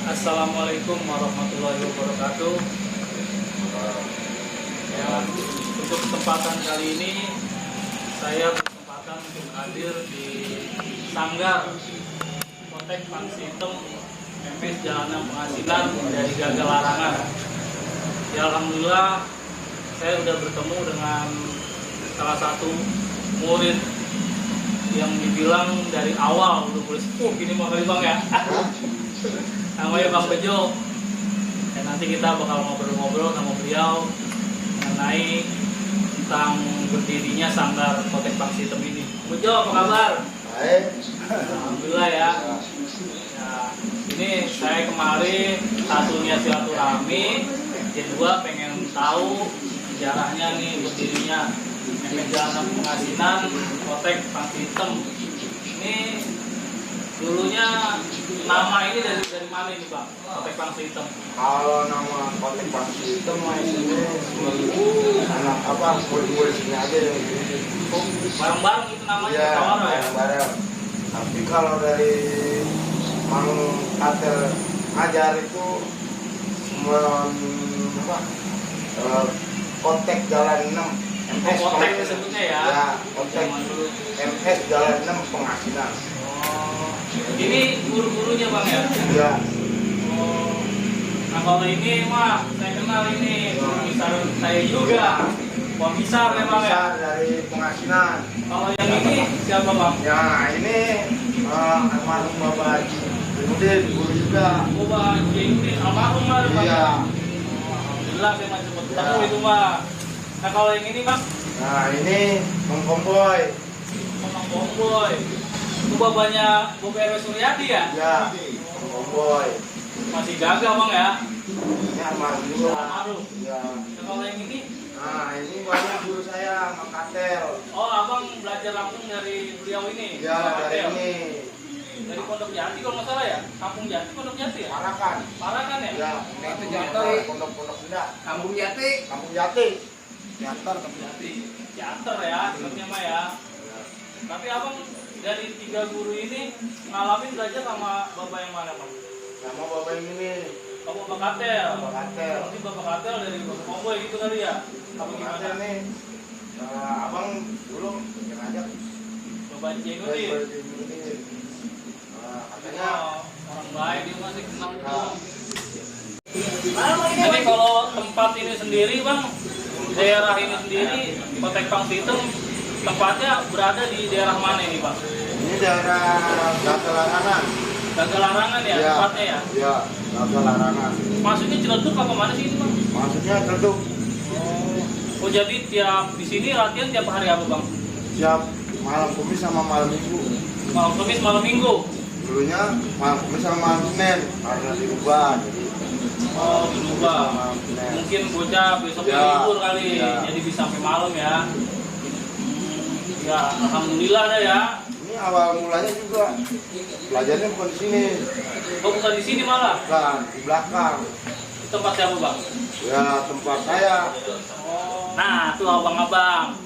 Assalamualaikum warahmatullahi wabarakatuh. Ya, untuk kesempatan kali ini saya berkesempatan untuk hadir di Sanggar Kotek Pangsitem MS Jalanan Penghasilan dari Gagal Larangan. Ya, alhamdulillah saya sudah bertemu dengan salah satu murid yang dibilang dari awal udah boleh sepuh gini Bang ya. Namanya Bang Bejo. Dan nanti kita bakal ngobrol-ngobrol sama beliau mengenai tentang berdirinya Sanggar Kotek Pangsitem ini. Bejo, apa kabar? Baik. Alhamdulillah ya. Ya, ini saya kemarin satunya silaturahmi, kedua pengen tahu sejarahnya nih berdirinya MS Jalanan Penghasilan Kotek Pangsitem. Ini dulunya nama ini dari mana ini Bang? Kotek Pangsitem. Kalau nama Kotek Pangsitem ini anak murid-murid sini aja yang bikin. Bareng-bareng itu namanya Iya, Tawara ya. bareng. Tapi kalau dari Mang Kater ngajar itu Kotek Jalan 6 MS Kotek disebutnya ya. Ya, Kotek Zaman dulu. MS Jalan 6 Penghasilan. Oh, ini guru-gurunya Bang ya? Ya. Oh, nah kalau ini mah saya kenal ini komisar saya juga. Komisar ya Bang ya? Besar dari Penghasilan. Kalau yang ini siapa Bang? Ya, ini almarhum Bapak Haji Udin, guru juga. Oh Bang Jengudin, almarhum lah Bang. Iya. Oh, alhamdulillah saya masih sempat ketemu itu Bang. Nah kalau yang ini Bang, Nah, ini Bang Komboy. Bang Bomboy. Itu bapaknya Bapak RW Suryadi ya? Ya, Bang Komboy. Masih gagah Bang ya? Ini almarhum juga. Almarhum. Ya. Nah kalau yang ini, Nah, ini banyak guru saya, Mang Katel. oh abang belajar langsung dari beliau ini? Ya, Bang dari Katel. ini. Dari Pondok Jati kalau nggak salah ya? Kampung Jati, Pondok Jati ya? Parakan. Parakan ya? Ya, Itu ini Jati. pondok-pondok indah. Kampung Jati. Kampung Jati. Jantar Kampung Jati. Teater ya, sebetulnya mah ya. Tapi abang dari 3 guru ini ngalamin belajar sama bapak yang mana bang? Sama Bapak yang ini, Oh, Bapak Katel. Bapak Katel. Berarti Bapak Katel dari Bapak Komboy gitu kali ya? Apa Bapak Katel gimana? nih. Abang dulu yang ngajak. Bapak Jengudin. Katanya Orang baik dia masih kenal itu. Jadi kalau tempat ini sendiri bang, daerah ini sendiri, Kotek Pangsitem tempatnya berada di daerah mana ini bang? ini daerah Gagal Larangan. Gagal Larangan ya, tempatnya ya? Iya, Gagal Larangan. Maksudnya Ciledug apa mana sih ini bang? Maksudnya Ciledug. Oh jadi tiap di sini latihan tiap hari apa bang? Siap malam Kamis sama malam Minggu. Malam Kamis, malam Minggu. Dulunya malam Kamis sama malam Senin karena dirubah. Jadi Oh berubah. malam Senin. Mungkin bocah besoknya Ya, libur kali, ya. jadi bisa sampai malam ya. Ya alhamdulillah dah ya. Ini awal mulanya juga belajarnya bukan di sini, Oh bukan di sini malah, bukan di belakang. tempat siapa bang? Ya tempat saya. Nah tuh abang-abang,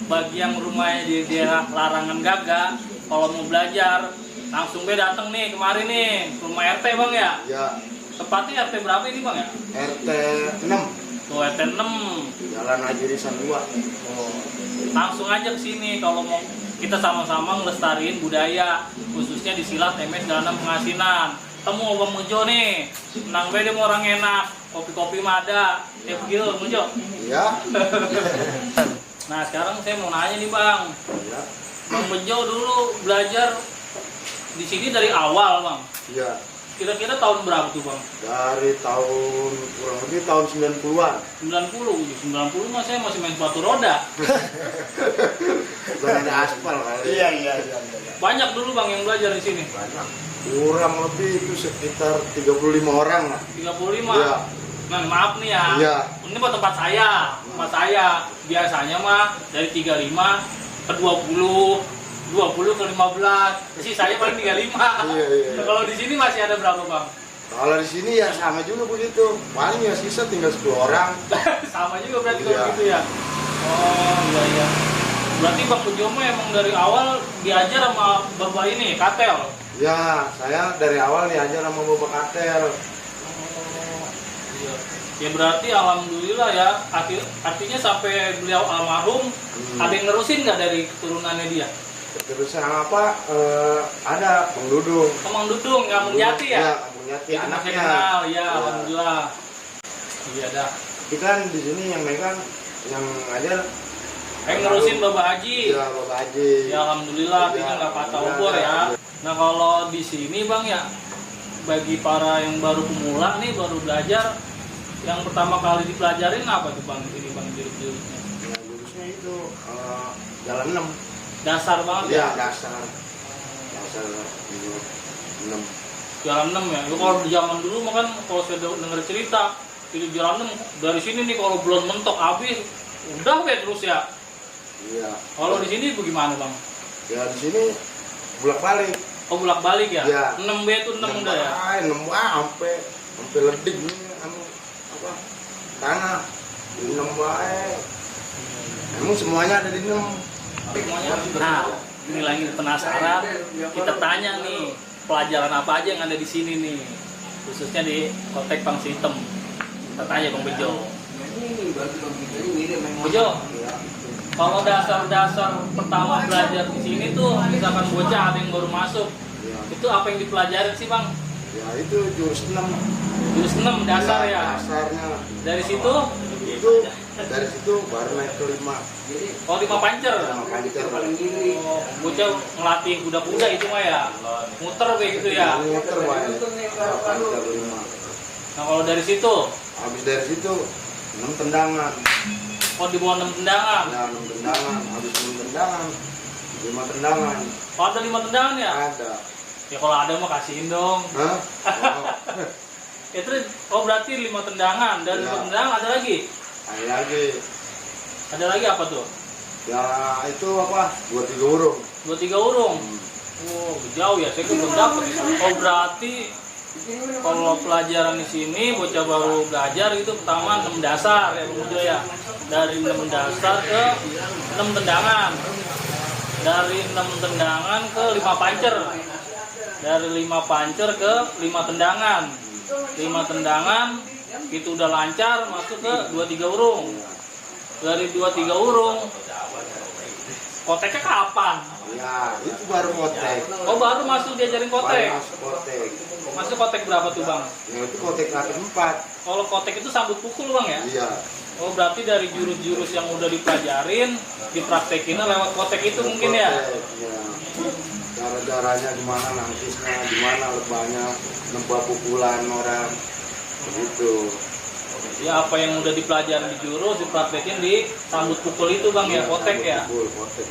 bagi yang rumahnya di daerah Larangan Gaga, kalau mau belajar langsung datang nih kemarin nih ke rumah RT bang ya. Ya Tepatnya RT berapa ini bang ya? RT 6 Tuh RT 6. Jalan Ajirisan 2. Oh, langsung aja ke sini kalau mau kita sama-sama ngelestariin budaya khususnya di silat MS Jalanan Penghasilan. Temu Bang Mujo nih, tenang beda mau orang enak, kopi-kopi mah ada, tiap gitu Bang Mujo. Ya. Nah sekarang saya mau nanya nih Bang, Ya. Bang Bejo dulu belajar di sini dari awal Bang. Ya. Kira-kira tahun berapa tuh Bang? Dari tahun kurang lebih tahun 90-an. 90 mah saya masih main sepatu roda. Bukan ada aspal kali. Iya. Banyak dulu Bang yang belajar di sini. Banyak. Kurang lebih itu sekitar 35 orang lah. 35. Iya. Nah, maaf nih ya. Iya. Ini buat tempat saya. Tempat saya biasanya mah dari 35 ke 20, 20 ke 15. Sih saya paling 35. Iya. Kalau di sini masih ada berapa, Bang? Kalau di sini ya sama juga begitu. Paling ya sisa tinggal 10 orang. Sama juga berarti kalau Iya. gitu ya. Oh, iya. Berarti Bang Pujomo emang dari awal diajar sama Bapak ini, Katel. Ya, saya dari awal diajar sama Bapak Katel. Ya berarti alhamdulillah ya, artinya sampai beliau almarhum ada yang nerusin nggak dari keturunannya dia? Terusan apa? Ada Bang Dudung. Mang Dudung, Kampung Jati ya? Iya, Kampung Jati Itu masih anaknya. kenal, ya Iya. alhamdulillah. Iya dah. Tapi kan di sini yang megang yang ada Yang nerusin Bapak Haji. Iya, Bapak Haji. Ya alhamdulillah, artinya nggak patah obor ya. Nah kalau di sini bang ya, bagi para yang baru pemula nih, baru belajar, yang pertama kali dipelajarin apa tuh bang? Ini bang jurus-jurusnya. Ya, jurusnya itu jalan 6. Dasar banget Ya, ya. dasar 6. Jalan 6 ya. Itu kalau di zaman dulu mah kan kalau saya denger cerita, itu jalan 6 dari sini nih kalau belum mentok habis, udah kayak terus ya. Iya. Kalau di sini bagaimana bang? Ya di sini bolak-balik. Oh bolak balik ya? Iya. 6B itu 6 udah ya? 6 sampai ledik nih apa tanah 6 bae. Emang semuanya ada di 6. Nah, ini lagi penasaran, kita tanya nih pelajaran apa aja yang ada di sini nih, khususnya di Kotek Pangsi Hitam. Kita tanya Bang Bejo. Bejo, kalau dasar-dasar pertama belajar di sini tuh, misalkan bocah ada yang baru masuk, Ya, itu apa yang dipelajarin sih Bang? ya itu jurus 6. Jurus 6 dasar ya. Dasarnya. Dari situ, Dari situ baru naik ke 5. oh 5 pancer. 5 pancer. Oh, bocah ngelatih kuda-kuda itu mah ya, muter kayak gitu ya. Meter bae. 5 pancer 5. Nah kalau dari situ, Habis dari situ 6 tendangan. oh di bawah 6 tendangan. Ya 6 tendangan. Habis 6 tendangan 5 tendangan. Oh ada 5 tendangan ya? Ada. Ya kalau ada mah kasihin dong. Hah? Oh, Itu oh berarti 5 tendangan dan 5 Ya. tendangan ada lagi. ada lagi. Ada lagi apa tuh? Ya itu apa? 2-3 urung. 2-3 urung. Oh, jauh ya. Saya kan belum dapet. Oh berarti kalau pelajaran di sini bocah baru belajar itu pertama 6 dasar ya Bung Ujo ya. Dari 6 dasar ke 6 tendangan. Dari 6 tendangan ke 5 pancer. Dari 5 pancer ke 5 tendangan. 5 tendangan itu udah lancar masuk ke 2-3 urung. Dari 2-3 urung koteknya kapan? Ya itu baru kotek. Oh baru masuk diajarin kotek. Baru masuk kotek. Masuk kotek berapa tuh bang? Ya itu kotek kaki 4. Kalau kotek itu sambut pukul bang ya? Iya. Oh berarti dari jurus-jurus yang udah dipelajarin dipraktekinnya lewat kotek itu mungkin ya? Kotek, ya. Cara-caranya gimana, nangkisnya gimana, lebahnya, nembak pukulan orang. Begitu. Ya apa yang udah dipelajarin di jurus dipraktekin di sambut pukul itu bang ya, kotek ya? Pukul, kotek.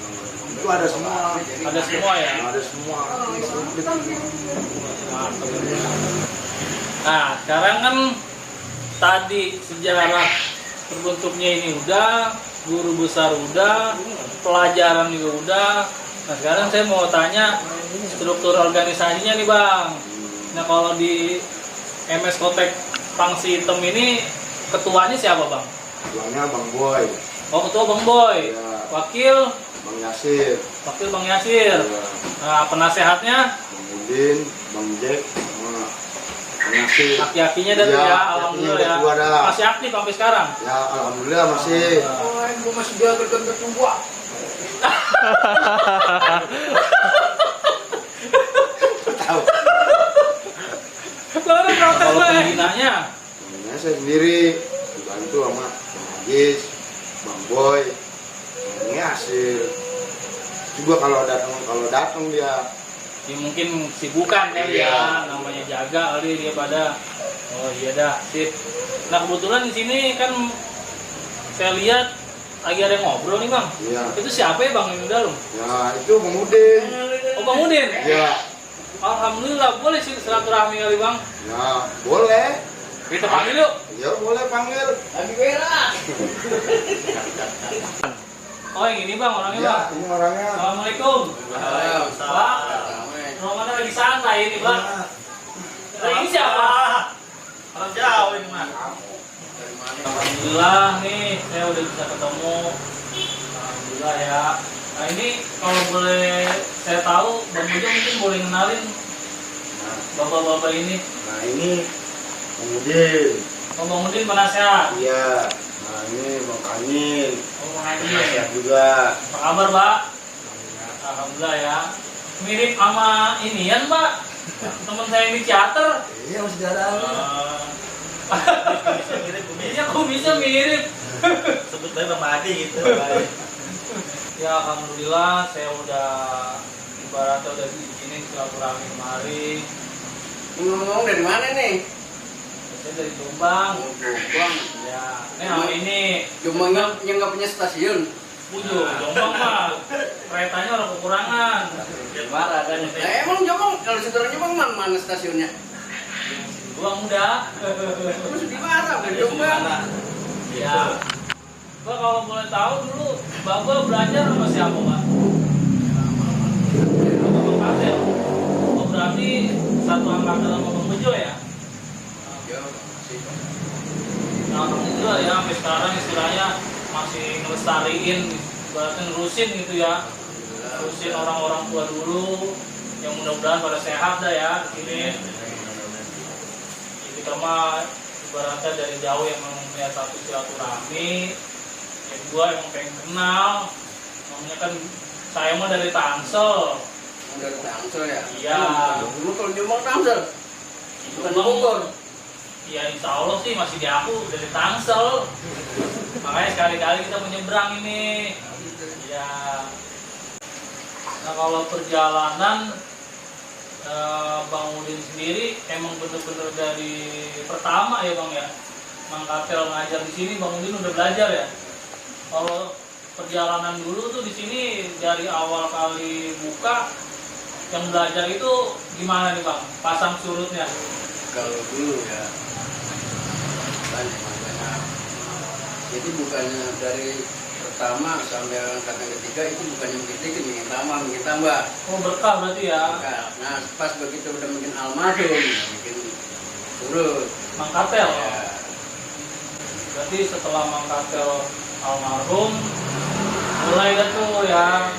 Itu ada semua. Ada semua ya? Ada semua. Mantap. Nah sekarang kan tadi sejarah terbentuknya ini udah, guru besar udah, pelajaran juga udah. Nah sekarang saya mau tanya struktur organisasinya nih bang. Nah kalau di MS Kotek Pangsi Hitam ini ketuanya siapa bang? Ketuanya Bang Boy. Oh ketua Bang Boy, Ya. wakil Bang Yasir. Bang Yasir. Ya. Nah penasehatnya Bang Udin, Bang Jack, sama Bang Yasir. aki-akinya dari Ya, ya, alhamdulillah ya. ketua dah. Masih aktif sampai sekarang. Ya alhamdulillah masih. Gue masih jaga gendut gua. Tahu. Kalau pembinanya, Pembina saya sendiri dibantu sama Bang Agis, Bang Boy, Bang Yasir. Juga kalau datang dia. ya mungkin sibukan kali Iya. ya, namanya jaga kali dia pada. Oh iya dah, sip. Nah kebetulan di sini kan saya lihat lagi ada yang ngobrol nih bang. Iya. Itu siapa ya bang yang di dalam? Ya itu Bang Udin. Oh Bang Udin. Ya. Alhamdulillah boleh sih silaturahmi kali bang. Ya boleh. Kita panggil yuk. Ya boleh panggil. Lagi berak. Oh yang ini bang orangnya Ya bang. ini orangnya. Assalamualaikum. Bang, Romannya lagi santai ini bang. Nah, ini siapa? Orang jauh ini mah. Alhamdulillah nih saya udah bisa ketemu. Alhamdulillah ya. Nah ini kalau boleh saya tahu Bang Bejo mungkin boleh kenalin bapak-bapak ini. Nah ini Bang Udin. Bang Udin penasehat. Iya. Nah ini Bang Kamil. Bang Haji. Penasehat juga. Apa kabar, Pak? Alhamdulillah ya. Mirip sama inian, Pak. Teman saya yang di teater. Iya, masih jarang. Iya, kok bisa mirip? Sebut baik Bang Adi gitu. Ya, alhamdulillah saya udah ibaratnya udah diizinin silaturahmi kemari. Ngomong dari mana nih? Saya dari Jombang. Oh, Jombang. Ya, ini Jombang yang nggak punya stasiun. Bujo, Jombang mah keretanya orang kekurangan. Jangan marah kan. Nah, emang Jombang kalau sekarang Jombang mana stasiunnya? Buang udah. Terus di mana? Bukan Jombang. Ya. Pak kalau boleh tahu dulu Bapak belajar sama siapa, Pak? Sama Bang Katel. Oh, berarti satu angkatan sama Bang Bejo ya? Ya, masih. Nah, alhamdulillah ya sampai sekarang istilahnya masih ngelestariin, berarti nerusin gitu ya. Nerusin orang-orang tua dulu yang mudah-mudahan pada sehat dah ya di sini. Kita mah ibaratnya dari jauh yang mempunyai satu silaturahmi, yang gua emang pengen kenal. Namanya kan saya mah dari Tangsel. Udah Tangsel ya? Iya. Dulu kalau Jombang Tangsel. Bukan Jombang. Bogor. Ya insya Allah sih masih diaku dari Tangsel. Makanya sekali-kali kita menyeberang ini. Ya. Nah kalau perjalanan Bang Udin sendiri emang bener-bener dari pertama ya Bang ya. Mang Katel ngajar di sini, Bang Udin udah belajar ya. Kalau perjalanan dulu tuh di sini dari awal kali buka yang belajar itu gimana nih Bang? Pasang surutnya. Kalau dulu ya banyak. Jadi bukannya dari pertama sampai angkatan ketiga itu bukannya bikin bikin tambah. Oh berkah berarti ya. Nah pas begitu udah bikin almarhum bikin surut. Mang Katel. Ya, Berarti setelah Mang Katel almarhum mulai dah tuh ya.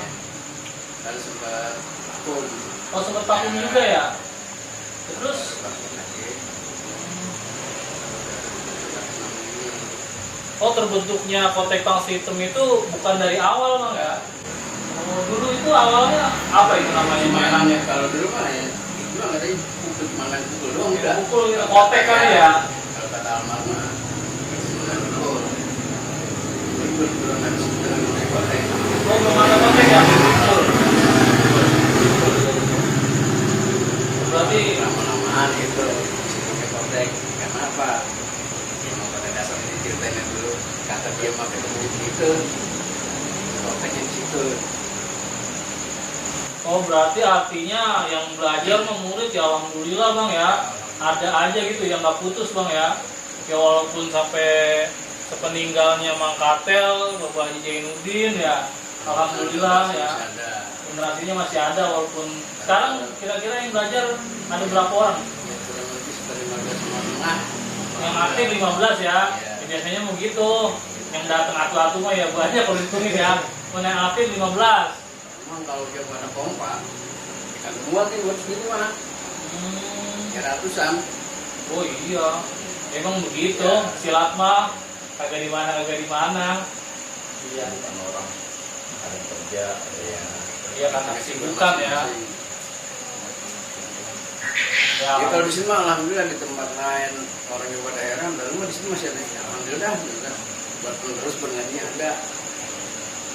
lalu sempat vakum. Oh sempat vakum juga ya. Terus oh terbentuknya kotek pang sistem itu bukan dari awal Bang ya. Oh, dulu itu awalnya apa itu namanya mainannya? Mainannya kalau dulu mah ya itu nggak ada pukul makan pukul doang udah. Pukul gitu, kotek kali ya. Kalau kata almarhum makan pukul. Pukul nanti sudah kotek. Oh belum ada kotek ya. Pukul. Berarti Lama-lamaan itu pakai kotek. Karena apa? Yang pada dasarnya diceritain dulu kata dia makan ketemu di situ. Koteknya di situ. oh berarti artinya yang belajar murid ya alhamdulillah Bang ya. Ada aja gitu yang nggak putus Bang ya. Ya walaupun sampai sepeninggalnya Mang Katel, Bapak Haji Jainuddin ya. Alhamdulillah ya. Masih ada. Generasinya masih ada walaupun sekarang kira-kira yang belajar ada berapa orang? Ya, kurang lebih sekitar 15 orang. Yang aktif 15 ya. Iya. Ya, biasanya mau gitu. Yang datang atu-atu mah ya banyak kalau hitungin ya. Kalau yang aktif 15. Memang kalau dia pada pompa, kan muat nih buat segitu mana? Ya ratusan. Oh iya. Emang begitu. Iya. Silat mah kagak di mana kagak di mana. Iya. Bukan orang ada yang kerja. Ya. Iya karena kesibukan ya. Ya. Ya kalau di sini mah alhamdulillah di tempat lain orang yang pada daerah, lalu mah di sini masih ada. Alhamdulillah, alhamdulillah. Buat terus pengajian ada.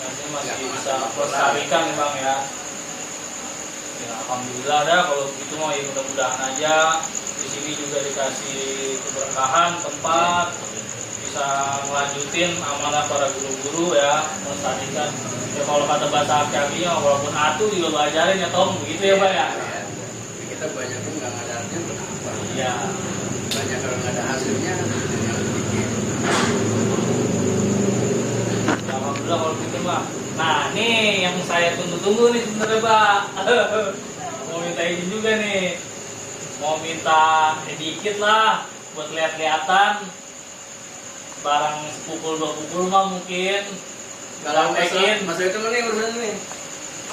Nanti masih bisa melestarikan ya Bang ya. Ya alhamdulillah dah kalau begitu mau ya mudah-mudahan aja di sini juga dikasih keberkahan tempat bisa melanjutin amanah para guru-guru ya melestarikan. Ya kalau kata bahasa Arabnya walaupun atu juga belajarin ya Tom begitu ya Pak ya. Ya. Jadi kita banyak pun nggak ada artinya kenapa? Iya. Banyak kalau nggak ada hasilnya, jangan bikin. Alhamdulillah kalau gitu Pak. Nah nih yang saya tunggu-tunggu nih sebenarnya Pak. Mau minta izin juga nih. Mau minta dikit lah buat lihat-lihatan. Barang sepukul 2 pukul mah mungkin. Kalau Praktekin. masalah itu mana yang urusan ini?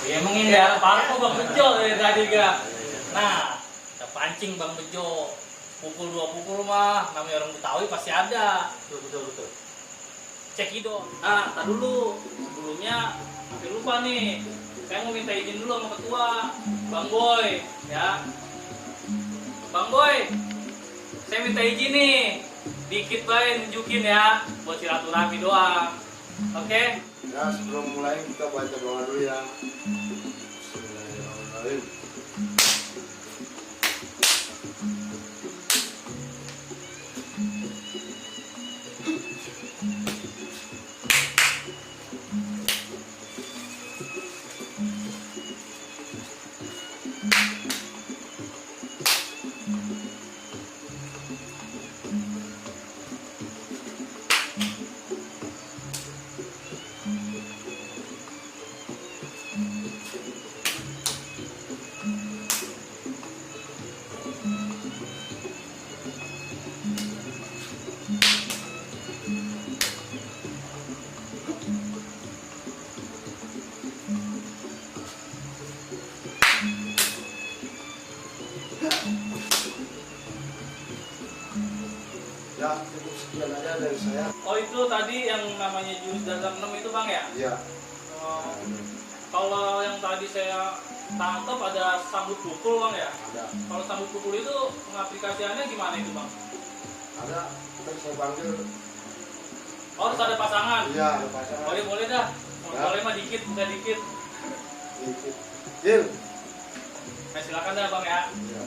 Ya emang ini ya, parah kok Bang Bejo dari tadi gak. Nah, kita pancing Bang Bejo. pukul 2 pukul mah namanya orang Betawi pasti ada. Betul. Cekido. Nah, tar dulu. Sebelumnya hampir lupa nih. Saya mau minta izin dulu sama ketua, Bang Boy, ya. Bang Boy, saya minta izin nih. Dikit bae nunjukin ya, buat silaturahmi doang. Oke? Ya, sebelum mulai kita baca doa dulu ya. Bismillahirrahmanirrahim. Ya, cukup sekian aja dari saya. Oh, itu tadi yang namanya jurus dagang 6 itu Bang ya? Iya. Oh, kalau yang tadi saya tangkap ada sambut pukul Bang ya? Ada. Kalau sambut pukul itu pengaplikasiannya gimana itu Bang? Ada. Kita saya panggil. Oh, harus ada pasangan? Iya, ada pasangan. Boleh dah. Ya. Boleh mah dikit, bukan dikit. Dikit. Gil. Nah, silakan dah Bang ya. Iya.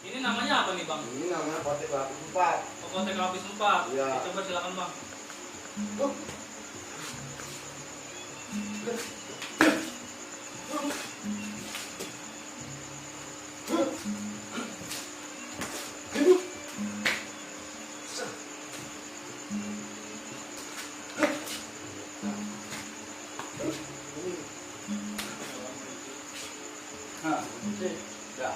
Ini namanya apa nih Bang? Ini namanya kotek lapis 4. Kotek lapis 4. Iya. Coba silakan Bang. Nah, ya.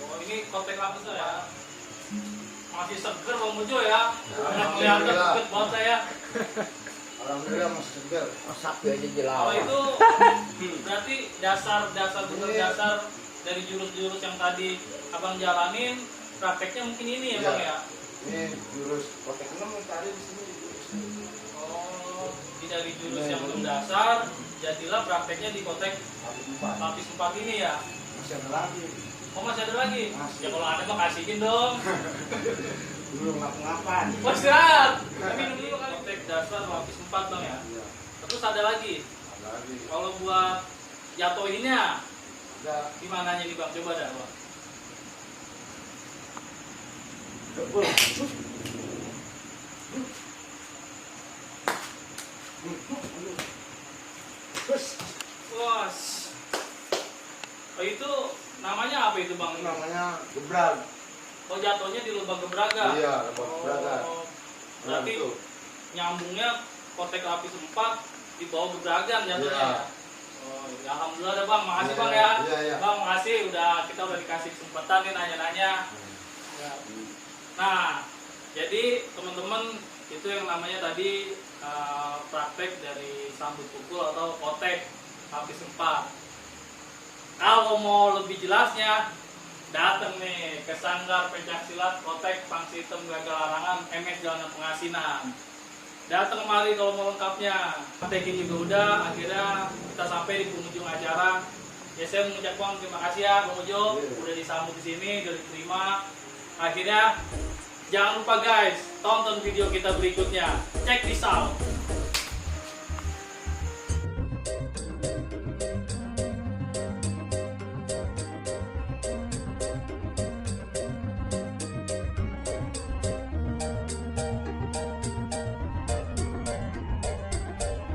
Oh, ini kotek lapis ya. Masih seger Bang Ujo ya. Ya, Kelihatan alhamdulillah. seger banget saya. Alhamdulillah masih segar. Sapi aja jelas. Kalau itu berarti dasar bener dasar dari jurus-jurus yang tadi Abang jalanin, prakteknya mungkin ini ya Iya. Bang ya. Ini jurus kotek 6 yang tadi di sini. Oh, ini dari jurus yang belum dasar, jadilah prakteknya di kotek Lapis 4. lapis 4 ini ya. Masih ada lagi. Oh, masih ada lagi? Masih. Ya kalau ada mah kasihin dong. Dulu ngapa-ngapain. Oh, istirahat. Minum dulu kali. Kotek dasar lapis 4 Bang ya. Iya. Terus ada lagi. Ada lagi. Kalau buat jatohinnya Ada. di mananya nih Bang? Coba dah Bang. Wah. Oh, itu namanya apa itu Bang? Ini namanya gebrag. Oh, jatuhnya di lubang gebraga. Iya, lubang gebraga. Oh, berarti Itu. nyambungnya kotek lapis 4 di bawah gebragan jatuhnya. Iya. Oh, ya alhamdulillah dah Bang, makasih Iya, Bang ya. iya, iya. Bang, makasih kita udah dikasih kesempatan nih nanya-nanya. Ya. Nah, jadi teman-teman itu yang namanya tadi praktek dari sambut pukul atau kotek lapis 4. Kalau mau lebih jelasnya, datang nih ke Sanggar Pencaksilat Kotek Pangsi Hitam Gagal Larangan MS Jalan Pengasinan. Datang kemari kalau mau lengkapnya. Praktekin juga udah, akhirnya kita sampai di penghujung acara. Ya, saya mengucapkan terima kasih ya Bang Ujo, udah disambut di sini, udah diterima. Akhirnya jangan lupa guys, tonton video kita berikutnya. Check this out.